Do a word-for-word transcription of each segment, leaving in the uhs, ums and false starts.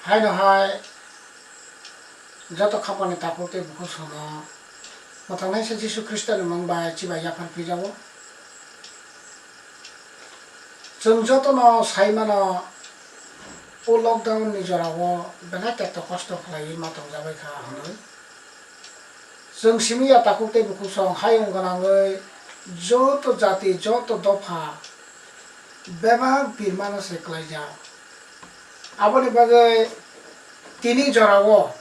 Haino hai joto khapani takhuk tei bukhuk sono mwthangnaisa Jisu Khristoni mung bai chibai yaphar phijago. Chwng jotono sai mano, o lockdown ni jorao belai khe kosto khlaiwi ma tongjabai kha hwnwi. Chwng simi ya takhuk tei bukhuk song hayung gwnangwi joto jati, joto dopha bebak birmano se klaijak. Aboni bagwi tini jorao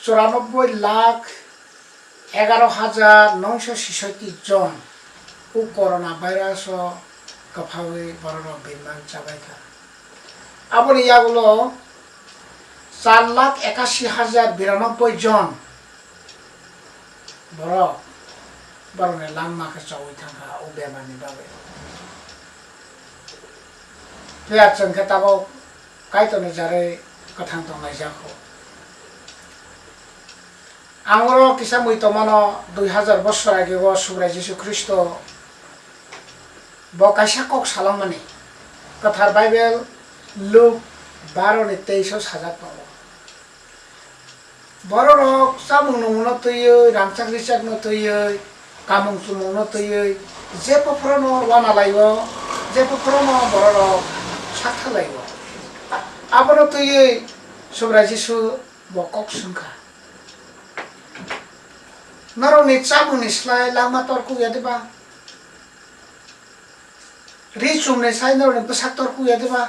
churanobboi lakh egaro hajar noisho sisoti jon o corona virus o kwphawi bororok birman chabai kha. Aboni yagulo char lakh ekasi hajar biranobboi jon borok borokni langma khe chowi thangkha o bemarni bagwi. Phiya chwng khe tabuk Kaitorni jarwi kwthang tonglaijak kho. Ang oro kisa mui tongmano, dui hajar bosor age o Subrai Jisu Khristo bo kaisa kok salangmani, Kwthar Bible Luk baro ni teis o sajak tongo. Bororok chamung nungmungno twiwi, rangchak richakno twiwi, kamung chumungno twiwi, je pophorono uanalaio, je pophorono bororok saktharlaio. Abono twiwi Subrai Jisu bo kok swngkha, "Norokni chamungni slai langma torkuk ya diba? Ri chumni sai norokni bwsak torkuk ya diba?"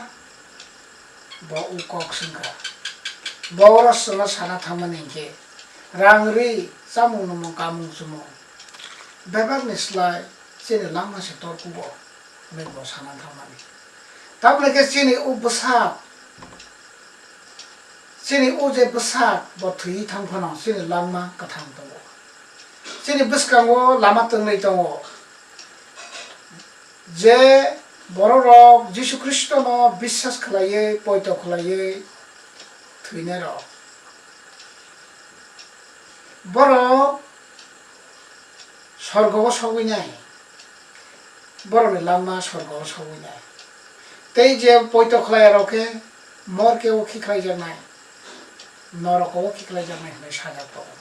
Bo o kok swngkha. Bo oro chwngno sana thangmani hinkhe, rang ri, chamung nungmung, kamung chumung bebakni slai chini langma se torkugo hwnwi bo sana thangmani. Tamoni khe chini o bwsak, chini o je bwsak bo thwiwi thang phano chini langma kwthang tongo. Chini bwskango lama twngnwi tongo. Je bororok Jisu Khristono biswas khlaiwi, poito khlaiwi thwinairok, borok sorgo o sogwi nai, borokni langma sorgo o sogwi nai. Tei je poito khlaiyarok khe morke o khiklaijaknai, noroko o khiklaijaknai hwnwi sajak tongo.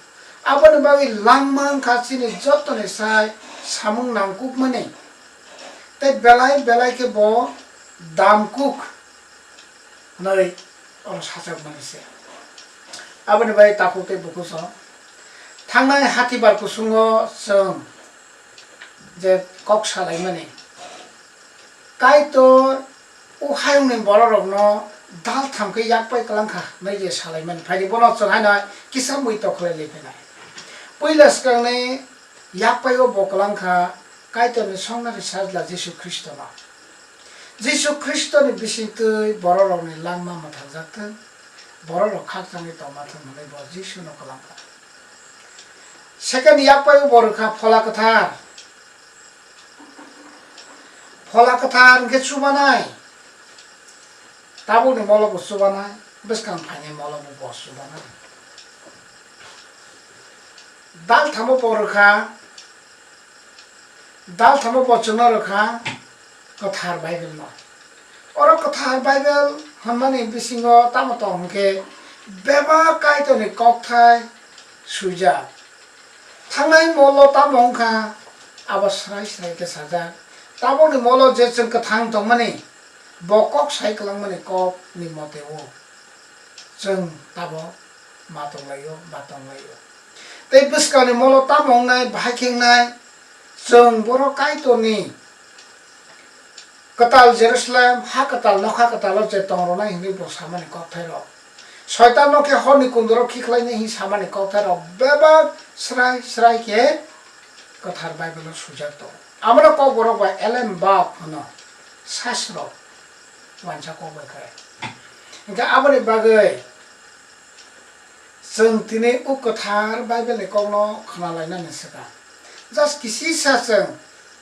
Aboni bagwi langma wngkha chini jotoni sai samung nangkukmani, tei belai belai khe bo damkuk hwnwi oro sajak mani se. Aboni bagwi takhuk tei bukhuk song thangnai hatibar kusungo chwng je kok salaimani, Kaitor o hayungni bororokno dal tham khe yak pai kwlang kha hwnwi je salaimani phaidi, bono chwng haino kisa mui tokhlai lai phainai. Puila swkangni yak pai o bo kwlang kha Kaitorni songnari Sajla Jisu Khristono. Jisu Khristoni bisingtwi bororokni langma mwthangjak thung, bororok khakchangwi tongma thung hwnwi bo Jisuno kwlang kha. Second yak pai o bo rwkha Phola Kwthar. Phola Kwthar hwnkhe chubanai. Tabukni molo bo chubanai, bwskang phainai molo bo bo chubanai. Dal thamo bo rwkha, dal thamo bo chwngno rwkha Kwthar Bible no. Oro Kwthar Bible hwnmani bisingo tamo tong hwnkhe bebak Kaitorni kokthai swijak. Thangnai molo tamo wngkha, abo srai srai khe sajak. Tabukni molo je chwng kwthang tongmani, bo kok sai kwlangmani kokni mote o chwng tabuk ma tonglaio, ba tonglaio. Tei bwskangni molo tamo wngnai, bahai khe wngnai, chwng borok Kaitorni kwtal Jerusalem, ha kwtal, nokha kwtalo je tong rwnai hwnwi bo samani kokthairok. Soitanno khe horni kunduro khiklainai hwnwi samani kokthairok bebak srai srai khe Kwthar Bible-o swijak tongo. Abono Kokborok bai Ellen Bab hwno, sasro, uansa kok bai khe. Hinkhe aboni bagwi chwng tini o Kwthar Bible-ni kokno khna lainani swkang. Just kisisa chwng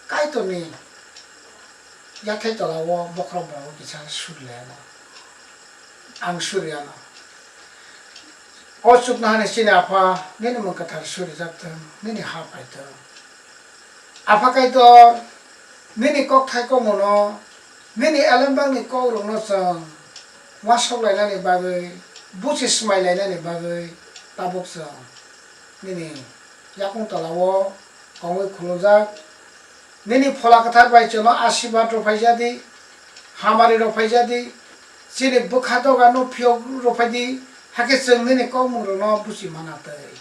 Kaitorni yathai tola-o bokhorok bo kisa suri lai anw. Ang suri anw. O chuknohani chini Apha, nini mung kwthar surijak thung, nini ha phai thung. Apha Kaitor, nini kokthai komono, nini elembakni kokrokno chwng uansuk lainani bagwi, buchi swmai lainani bagwi tabuk chwng nini yakung tola-o kongwi khulumjak. Nini Phola Kwthar bai chwngno asirwad rw phaijadi, hamari rw phaijadi, chini bwkha doga no phiyok rw phaidi, hakhe chwng nini kokmung rokno buchi mana twi.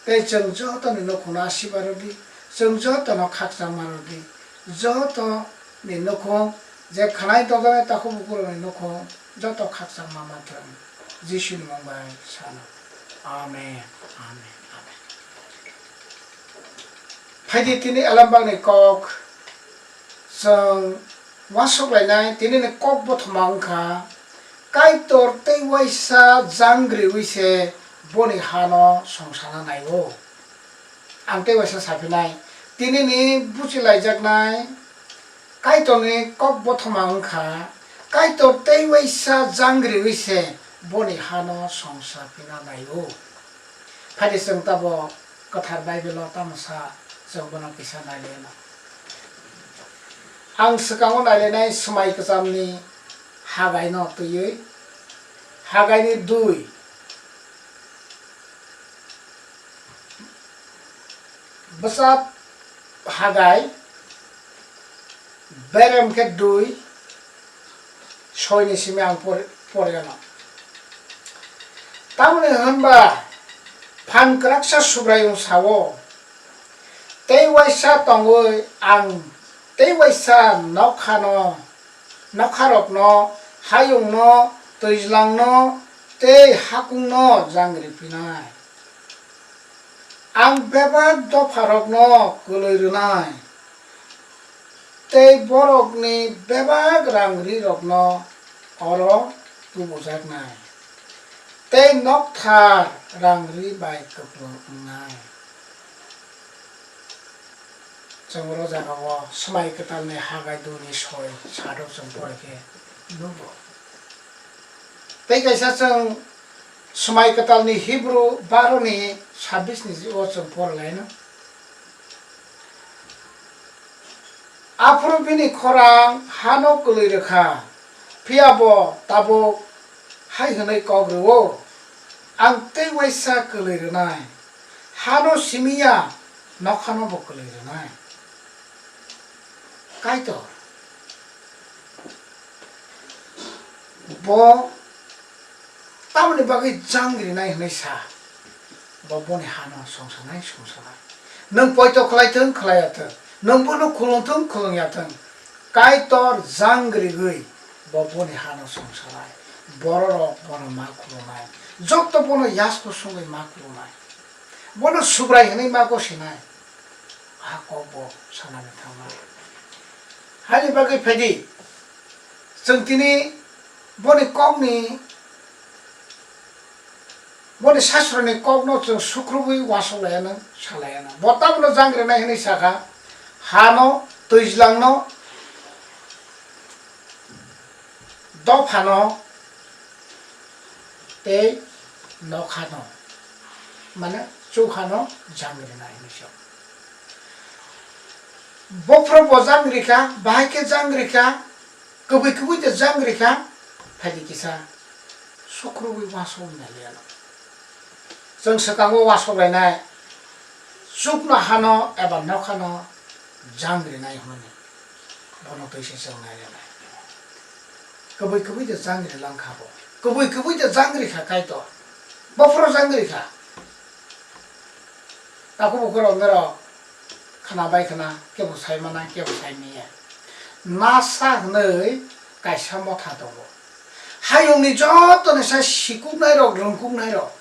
Tei chwng jotoni nukhungno asirwad rwdi, chwng jotono khakchangma rwdi, jotoni nukhung je khwnai dodonai takhuk bukurokni nukhung joto khakchangma manthwng. Jisuni mung bai sano. Amen. Amen. Amen. Phaidi tini Elambakni kok. Chwng uansuk lainai, tinini kok bothoma wngkha, Kaitor tei uaisa jangriwi se boni hano songsana nai-o. Ang tei uaisa saphinai, tinini buchilaijaknai Kaitorni kok bothoma wngkha, Kaitor tei uaisa jangriwi se boni hano songsa phina nai-o. Phaidi chwng tabuk Kwthar Bible-o tamo sa, chwng bono kisa nailaina. Ang swkango nailainai Swmai Kwchamni Hagaino twiwi, Hagaini dui, bwsa Hagai, berem khe dui, soini simi ang por-, porgano. Tamoni hwnba phan kwraksa Subraiyung sao, tei uaisa tongwi ang tei uaisa nokhano, nokharokno, hayungno, twijlangno tei hakungno jangri phinai. Ang bebak dopharokno kwlwi rwnai, tei borokni bebak rang-rirokno oro tubujaknai, tei nokthar rang-ri bai kwplwng wngnai. Chwng oro jagao Swmai Kwtalni Hagai dui ni soi sadok chwng pore khe nugo. Tei kaisa chwng Swmai Kwtalni Hibru baro ni sabbish ni o chwng porlaino. Aphuru bini khorang hano kwlwi rwkha, phiya bo tabuk hai hwnwi kok rwo, "Ang tei uaisa kwlwi rwnai, hano simi ya, nokhano bo kwlwi rwnai." Kaitor bo tamoni bagwi jang rinai hwnwi sa, bo boni hano songsanai songsanai. Nwng poito khlai thung khlai ya thung, nwng bono khulung thung khulung ya thung, Kaitor jang rigwi bo boni hano songsanai. Bororok bono ma khulumnai, jotto bono yasku songwi ma khulumnai, bono Subrai hwnwi ma gosinai. A kok bo sanani thangma. Haini bagwi phaidi, chwng tini boni kokni, boni sastroni kokno chwng sukrubwi uansuk laiya nang, sa laiya nang. Bo tamono jang rinai hwnwi sakha, hano, twijlangno, dophano tei nokhano, mane chukhano jang rinai hinwi sa. Bophro bo jang rikha, bahai khe jang rikha, kwbwi kwbwi de jang rikha, phaidi kisa sukrubwi uansuk nai liya no. Chwng swkango uansuk lainai, chukno hano eba nokhano jang rinai hwnwi. Bono twi se chwng nai rwnai. Kwbwi kwbwi de jang ri lang kha bo. Kwbwi kwbwi de jang ri kha Kaitor. Bophro jang ri kha. Takhuk bukhuk rok norok khna bai khna, kebo sai mana, kebo sai manya. NASA hwnwi kaisa motha tongo. Hayungni joto ni sa sikuknai rok, rwngkuknai rok,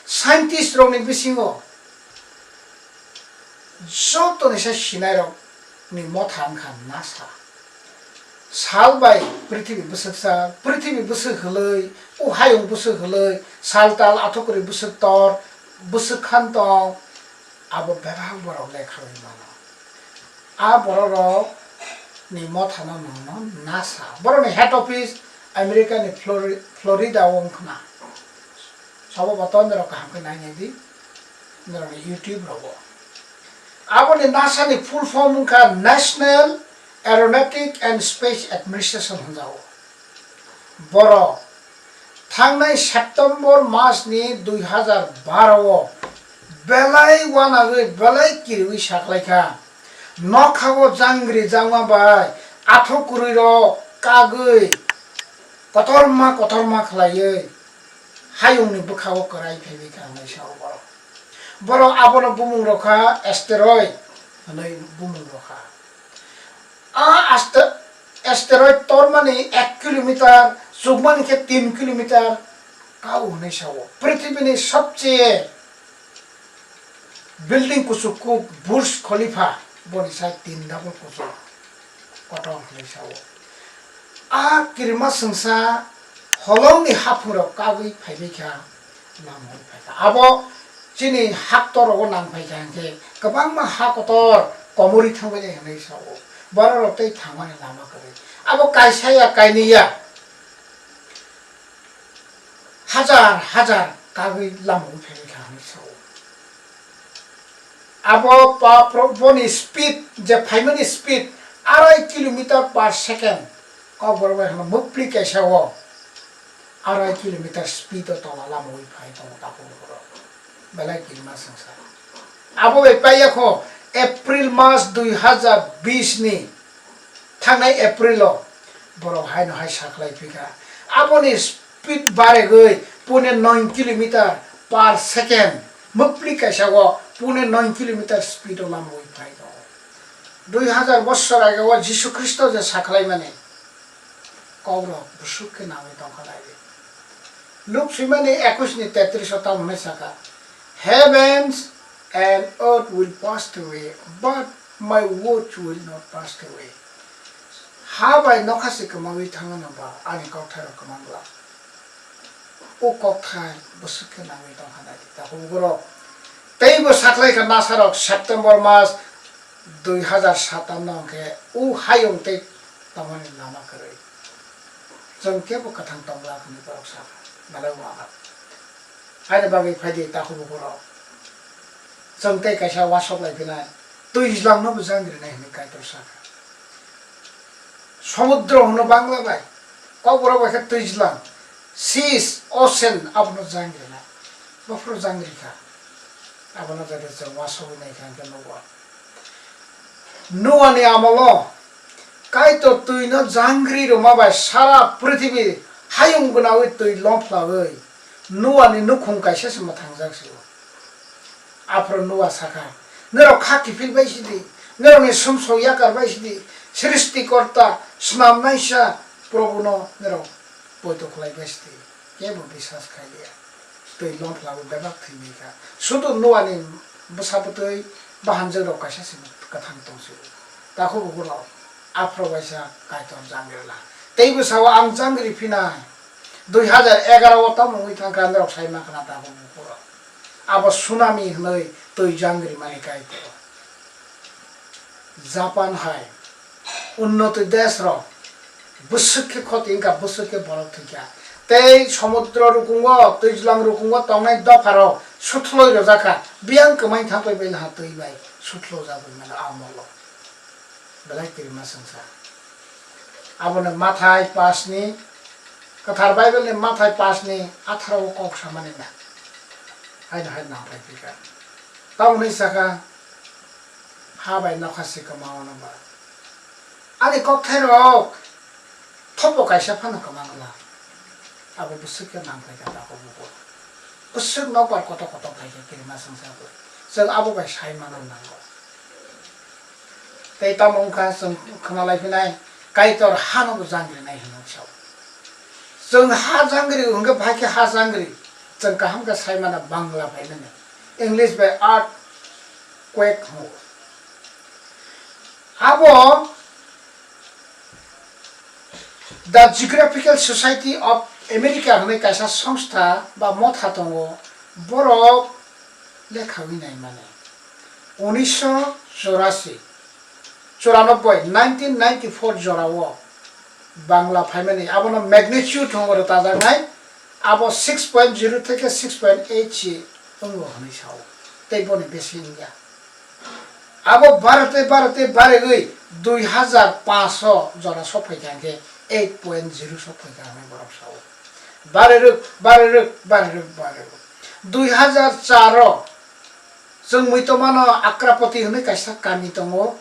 scientist rokni bisingo joto ni sa sinai rok ni motha wngkha NASA. Sal bai prithibi bwswk sal, prithibi bwswk hwlwi, o hayung bwswk hwlwi, sal tal athukuri bwswk tor, bwswk khan tong, abo bebak borok lekha rwui mano. A borok rok ni motha no nwng no NASA. Borok ni head office America ni Flori-, Florida o wng khna. Sabo bo tondorok kaham khe nai nai di, norok ni YouTube rogo. Aboni NASA ni full form wngkha National Aeronautic and Space Administration hwnjago. Borok Thangnai September mas ni dui hazar baro o belai uanagwi, belai kiriwi saklaikha. Nokhao jangri jangma bai athuk kwrwi rok kagwi kotorma kotorma khlaiwi hayungni bwkhao kwrai phaiwi kha hwnwi sao borok. Borok abono bumung rokha asteroid hwnwi bumung rokha. A aste-, asteroid tormani ek kilometer, chukmani khe tin kilometer kau hwnwi sao. Prithibi ni sobcheye building kuchuk kuk Burj Khalifa boni sai tin double kuchuk kotor hwnwi sao. A kirima swngsa holongni haphungrok kagwi phaibai kha. Lamwi phaikha. Abo chini haktor rogo nang phaikha hinkhe kwbangma ha kotor komorwi thangbainai hinwi sao. Borok rok tei thangmani lama kwrwi. Abo kaisa ya kainwi ya. Hajar hajar kagwi lamwi phaibaikha hinwi sao. Abo pa-, pro-, boni speed, je phaimani speed arai kilometer per second. Kokborok bai hwnwi mwpli kaisa o arai kilometer speed o tola lamwi phai tongo takhuk borok. Belai kirima swngsa. Abo bai paiya kho April mas dui hazar bis ni thangnai April o borok haino hai sakhlai phikha. Aboni speed baregwi pune noi kilometer per second, mwpli kaisa o pune noi kilometer speed o lamwi phai tongo. Dui hazar bosor age o Jisu Khristo je sakhlaimani kokrok bwswk khe nangwi tongkha nai di. Luk swimani ekwis ni tetris o tamo hwnwi sakha, "Heavens and earth will pass away, but my words will not pass away." Ha bai nokha se kwmangwi thangano ba ani kokthairok kwmang glak. O kokthai bwswk khe nangwi tongkha nai di takhuk borok. Teibo saklaikha nasarok September mas dui hazar satam no hwnkhe o hayung tei tongmani lama kwrwi. Chwng kebo kwthang tong glak hwnwi borok sakha. Belai wngkha. Haini bagwi phaidi takhuk bukhurok. Chwng tei kaisa wasok lai phinai twijlang no bo jangri nai hwnwi Kaitor sakha. Somudro hwno Bangla bai. Kokborok bai khe twijlang. Seas, ocean abono jangri nai. Bophuru jangri kha. Abono jate chwng wasogwi nai kha hwnkhe nugo. Noani amolo Kaitor twino jangri rwma bai sara prithibi hayung gwnawi twi lomphnawi Noani nukhung kaisa se mwthangjak se o. Aphuru Noa sakha, "Norok kha kiphil bai sidi, norokni sumsok yakar bai sidi, Srishtikorta, Snamnaisa Probuno norok poito khlai bai sidi." Kebo biswas khai liya. Twi lomphla bo bebak thwi nai kha. Sudu Noani bwsa bwtwi bahanjwk rok kaisa se kwthang tong si. Takhuk bukhuk rok aphuru waisa Kaitor jangri la. Tei bwsa o ang jangri phinai. Dui hazar egaro o tamo wngwi thang kha norok sai ma khna takhuk bukhuk rok. Abo tsunami hwnwi twi jangri mani Kaitor. Japan hai unnoti desh rok bwswk khe khoti wngkha, bwswk khe borok thwikha. Tei somudro rukungo, twijlang rukungo tongnai dopha rok suthloi rwjak kha. Biyang kwmai thangpai bai laha twi bai suthlo jagwi mano a molo. Belai kirima swngsa. Abono Mathai pasni, Kwthar Bible ni Mathai pasni atharo o kok samani na. Haino hai nangpai phikha. Tamoni saka ha bai nokha se kwma ono ba. Ani kokthairok thopo kaisa phano kwma wngla. Abo bwswk khe nangpai kha takhuk bukhuk. Bwswk nokbar kotor kotor khai khe kirima swngsa bo. Chwng abo bai sai mano nango. Tei tamo wngkha chwng khna lai phinai, Kaitor hano bo jangri nai hwnwi sao. Chwng ha jangri hwnkhe bahai khe ha jangri. Chwng kaham khe sai mano Bangla bai mani. English bai earthquake hwngo. Abo The Geographical Society of America hwnwi kaisa songstha ba motha tongo, borok lekhawi naimani. Unisho chorasi, choranobboi, nineteen ninety-four jorao Bangla phaimani, abono magnitude hwnwi rwtajaknai, abo six point zero theke six point eight si wngo hwnwi sao, tei boni besi wngya. Abo barate barate barigwi dui hazar paanch o jora sokphaikha hwnkhe eight point zero sokphaikha hwnwi borok sao. Barirwk, barirwk, barirwk, barirwk. Dui hazar char o chwng mui tongmano Akrapati hwnwi kaisa kami tongo.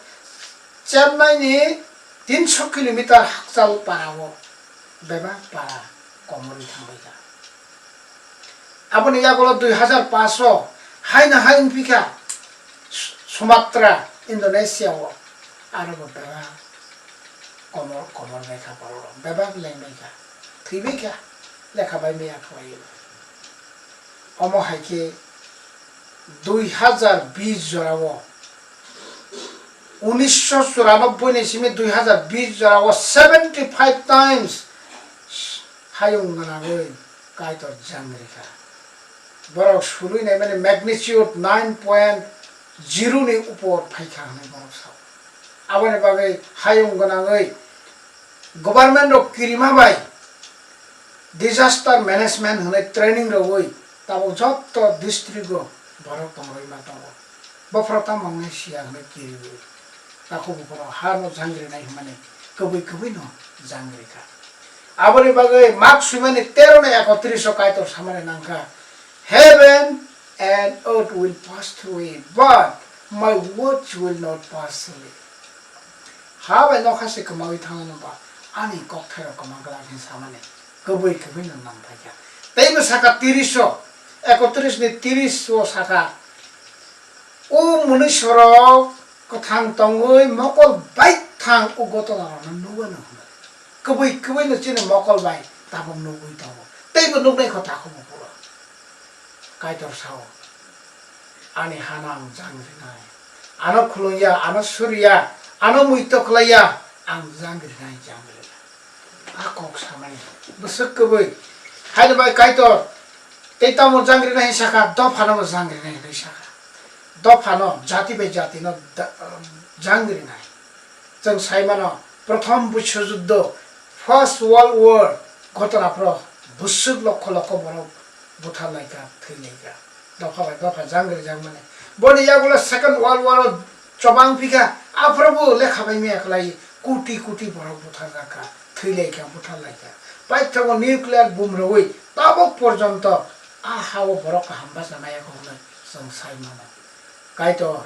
Chennai ni tinso kilometer hakchal para o bebak para komorwi thangbaikha. Aboni yagulo dui hazar paanch o haino hai wngphi kha Su-, Sumatra, Indonesia o aro bo bebak komor, komor baikha borok rok, bebak leng baikha, thwi baikha, lekha bai maya khlai o. Omo hai khe dui hazar bish jora o, unisho churanobboi ni simi dui hazar bish jora o seventy five times hayung gwnangwi Kaitor jang rikha. Borok sului naimani magnitude nine point zero ni upor phaikha hwnwi borok sao. Aboni bagwi hayung gwnangwi government rok kirima bai disaster management hwnwi training rwui tabuk jotto district o borok tongwi ma tongo. Bophro tamo wngnai siya hwnwi kiriwi. Takhuk buphuru hano jangri nai hwnmani kwbwi kwbwi no jangri kha. Aboni bagwi mak swimani tero ni ekotris o Kaitor samani nangkha, "Heaven and earth will pass through, but my words will not pass through." Ha bai nokha se kwmawi thangmani ba ani kokthairok kwma glak hin samani kwbwi kwbwi no nang phaikha. Tei bo saka tris o, ekotris ni tris o saka, "O mwnwisorok kwthang tongwi mokol baithang o gotonarokno nugano hwnwi. Kwbwi kwbwino chini mokol bai tabuk nugwi tongo, teibo nugnai kho takhuk buphuru." Kaitor sao, "Ani hano ang jang rinai, ano khulung ya, ano suri ya, ano muitok khlai ya, ang jang rinai, jang rinai." A kok samani bwswk kwbwi. Haino bai Kaitor tei tamo jang rinai hinwi sakha, dophano bo jang rinai hinwi sakha. Dophano jati bai jatino da-, jang rinai. Chwng sai mano, Prothom Biswojuddo, First World War, ghotona phoro bwswk lokho lokho borok buthar laikha, thwi laikha. Dopha bai dopha jang rijak mani. Boni yagulo Second World War o chobang phikha, aphuru bo lekha bai maya khlai, koti koti borok buthar jakha, thwi laikha, buthar laikha. Paithago nuclear bomb rwui tabuk porjonto a ha-o borok kaham bacha maya kho hwnwi chwng sai mano. Kaitor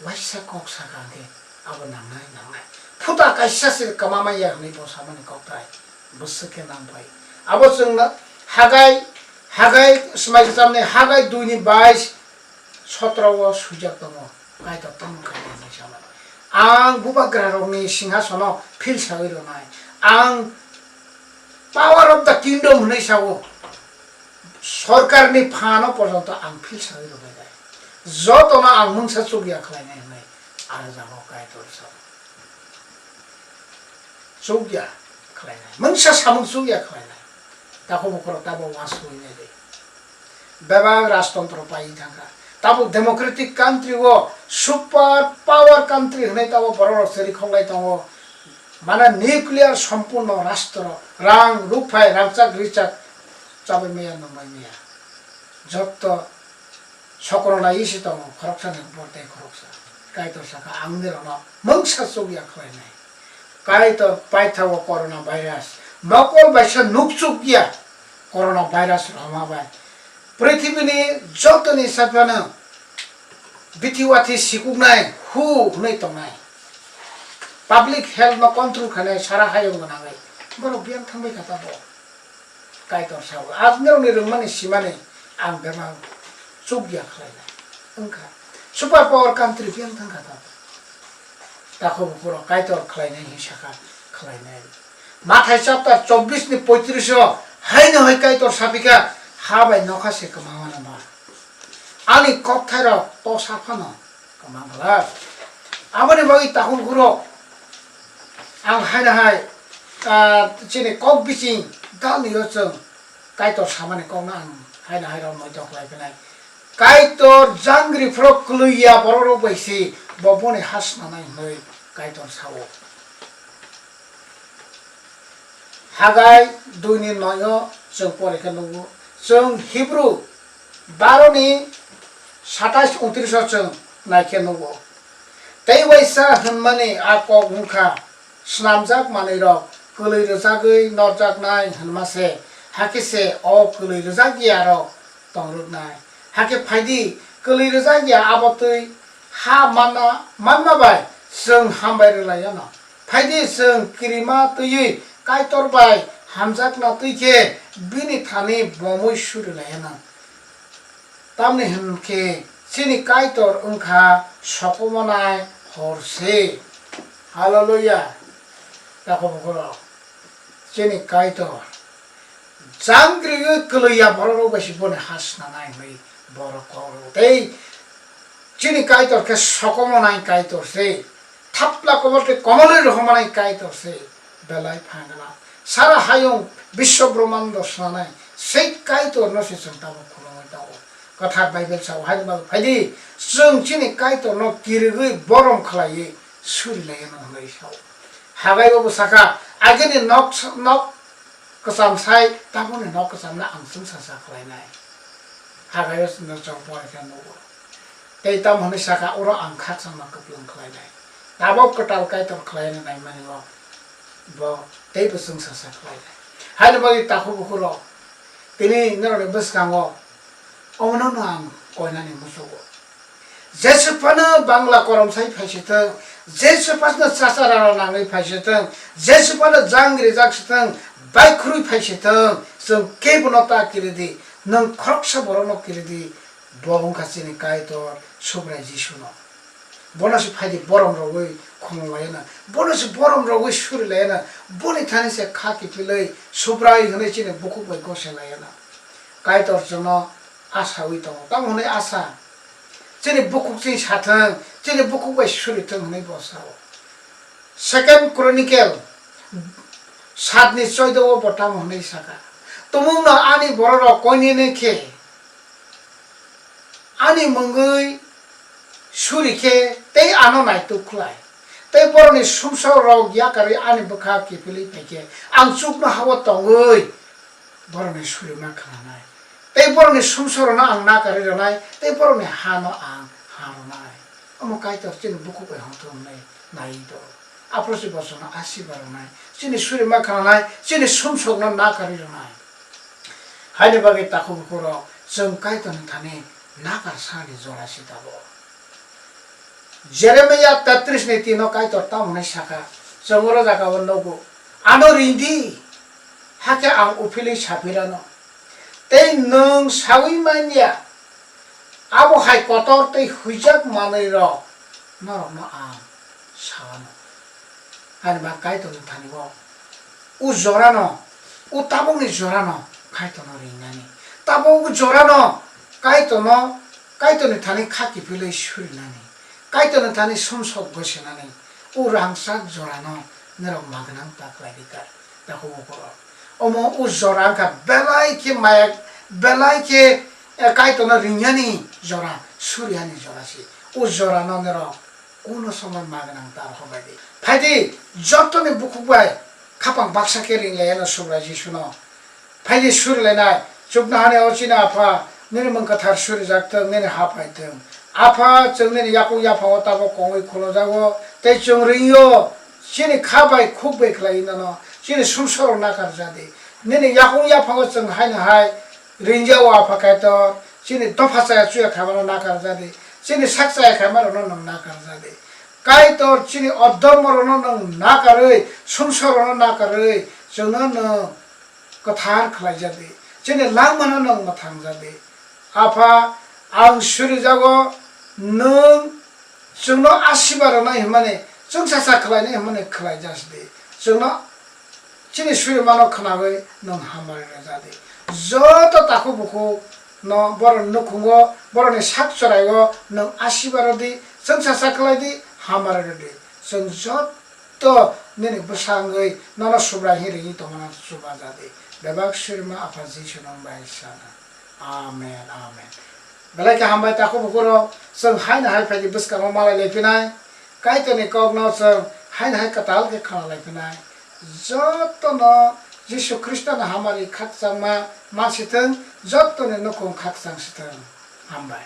waisa kok sakha hwnkhe abo nangnai, nangnai. Phuta kaisa se kwma manya hwnwi bo samani kokthai bwswk khe nang phai. Abo chwngno Hagai, Hagai swmai kwchamni Hagai dui ni bais sotro o swijak tongo. Kaitor tamo khainai hinwi samani. Ang bubagrarokni singhasono philsawi rwnai. Ang power of the kingdom hwnwi sao. Sorkarni phano porjonto ang philsawi rwnai. Jotono ang mungsa chukya khlainai hwnwi aro jago Kaitor sao. Chukya khlainai. Mungsa samung chukya khlainai. Takhuk bukhurok tabo uansukwi nai di. Bebak rajtontro paiwi thangkha. Tabuk democratic country o super power country hwnwi tabuk borok rok chwrwi khoklai tongo. Mane nuclear sompurno rastro, rang, rukphai, rangchak, richak, chabai maya, nungbai maya. Jotto Sokro nai isi tongo, khoroksa ni bor tei khoroksa. Kaitor saka, "Ang nirokno mungsa chukya khlainai." Kaitor paithago corona virus. Mokol baisa nukchukya corona virus rwma bai. Prithibini jotoni saphano bithi wathi sikuknai, hu hwnwi tongnai. Public health no control khainai sara hayung gwnangwi. Borok biyang thangbai kha tabuk. Kaitor sao, "Ang norokni rwngmani simani ang bebak chukya khlainai." Wngkha. Super power country phiyang thangkha ta. Takhuk bukhurok Kaitor khlainai hinwi sakha, khlainai. Mathai chapter chobbish ni poitris o haino hai Kaitor saphikha, "Ha bai nokha se kwma mano ba. Ani kokthairok tosa phano kwma glak." Aboni bagwi takhuk bukhurok ang haino hai, ah, chini kok bising dalni o chwng Kaitor samani kokno ang haino hai rok moito khlai phinai. Kaitor jangri phoro kwlwi ya borok rok bai se bo boni ha swnamnai hwnwi Kaitor sao. Hagai dui ni noi o chwng pore khe nugo. Chwng Hibru baro ni satais untris o chwng nai khe nugo. Tei waisa hwnmani a kok wngkha, snamjak manwirok kwlwi rwjagwi norjaknai hwnma se, Hakhe se o kwlwi rwjak ya rok tong rwknai. Hakhe phaidi, kwlwi rwjak ya abo twi ha manna, manma bai chwng hambai rwlai anw. Phaidi, chwng kirima twiwi Kaitor bai hamjakna twi khe bini thani bomwi suri lai anw. Tamni hwn khe chini Kaitor wng kha sokomornai hor se. Hallelujah. Takhuk bukhuk rok, chini Kaitor jang kwrwi kwlwi ya borok rok bai se boni ha snanai hwnwi borok kok rw tei chini Kaitor khe sokomornai Kaitor se. Thapla komor tei komorwi rohormanai Kaitor se, belai phangala. Sara hayung biswa brahmando swnanai sei Kaitorno se chwng tabuk khulumwi tongo. Kwthar Bible sao, haini bagwi phaidi, chwng chini Kaitorno kirigwi borom khlaiwi suri lai anw hwnwi sao. Hagaibo bo sakha, agini nok, nok kwcham sai, tabukni nok kwchamno ang chwngsa sa khlainai. Hagaio chwngno chwng pore khe nugo. Tei tamo hwnwi sakha, oro ang khakchangma kwplwng khlainai. Tabuk kwtal Kaitor khlaina naimani o bo teibo chwngsa sa khlainai. Haini bagwi takhuk bukhuk rok, tini norokni bwskango omono no ang koinani muchugo. Jesu phano Bangla korom sai phai se thung, Jesu phano chacha rana nangwi phai se thung, Jesu phano jang rijak se thung, bai khurui phai se thung, chwng kebono ta kiri di, nwng khoroksa borokno kiri di, bo wng kha chini Kaitor Subrai Jisu no. Bono se phaidi borom rogwi khulum lai anw, bono se borom rogwi suri lai anw, boni thani se kha kiphilwi Subrai hwnwi chini bukhuk bai gose lai anw. Kaitor chwngno asawi tongo, tamo hwnwi asa. Chini bukhuk chini sathwng, chini bukhuk bai suri thwng hwnwi bo sao. Second Chronicle satni choido o bo tamo hwnwi sakha, tumungno ani bororok koinene khe ani mungwi suri khe tei ano naituk khlai, tei borokni sumsok rok yakarwi ani bwkha kiphilwi phai khe ang chuknoha-o tongwi borokni surima khnanai, tei borokni sumsok rokno ang nakarwi rwnai, tei borokni hano ang ha rwnai. Omo Kaitor chini bukhuk bai hongthok wngnai naiwi tongo. Aphuru se bo chwngno asiba rwnai, chini surima khnanai, chini sumsokno nakarwi rwnai. Haini bagwi takhuk bukhuk rok, chwng Kaitorni thani nakar sani jora se tabuk. Jeremiah tetris ni tino Kaitor tamo hwnwi sakha, chwng oro jaga o nugo, ano ring di, hakhe ang uphilwi saphirano. Tei nwng saui man ya, abo hai kotor tei huijak manwi rok norokno ang sa anw. Ani ba Kaitorni thani o, o jorano, o tabukni jorano Kaitorno ringnani. Tabuk o jorano Kaitorno, Kaitorni thani kha kiphilwi surinani. Kaitorni thani sumsok gosinani. O rangchak jorano norok magwnang ta khlai di kha, takhuk bukhuk rok. Omo o jora wngkha belai khe maya, belai khe, eh, Kaitorno ringnani jora, suriyani jora se. O jorano norok kuno somoi magwnang ta rw bai di. Phai di, jotoni bukhuk bai khapang baksa khe ring lai anw Subrai Jisuno. Phaidi suri lainai, chuknohani o chini Apha, nini mung kwthar surijak thung, nini ha phai thung. Apha, chwng nini yakung yaphango tabuk kongwi khulumjago, tei chwng ringyo, chini kha bai khuk bai khlaiwi nono, chini sumsok rok nakar ja di. Nini yakung yaphango chwng haino hai ringjao Apha Kaitor, chini dopha chaya chuya khaimano nakar ja di, chini sak chaya khaimarokno nwng nakar ja di. Kaitor, chini odhormo rokno nwng nakarwi, sumsok rokno nakarwi, chwngno nwng kwthar khlai ja di, chini langmano nwng mwthang ja di. Apha, ang surijago, nwng chwngno asiba rwnai hwnmani, chwngsa sa khlainai hwnmani khlai ja si di. Chwngno chini surimano khnawi nwng hamari rw ja di. Joto takhuk bukhuk no borokni nukhungo, borokni sak chwraio nwng asiba rw di, chwngsa sa khlai di, hamari rw di. Chwng joto nini bwsa wngwi nono Subrai hinwi ringwi tongmano chuba ja di. Bebak Surima Apha Jisu nwng bai sana. Amen, amen. Belai khe hambai takhuk bukhuk rok, chwng haino hai phaidi bwskango malai lai phinai, Kaitorni kokno chwng haino hai kwtal khe khna lai phinai. Jotono Jisu Khristoni hamari khakchangma ma sithwng, jotoni nukhung khakchang sithwng. Hambai.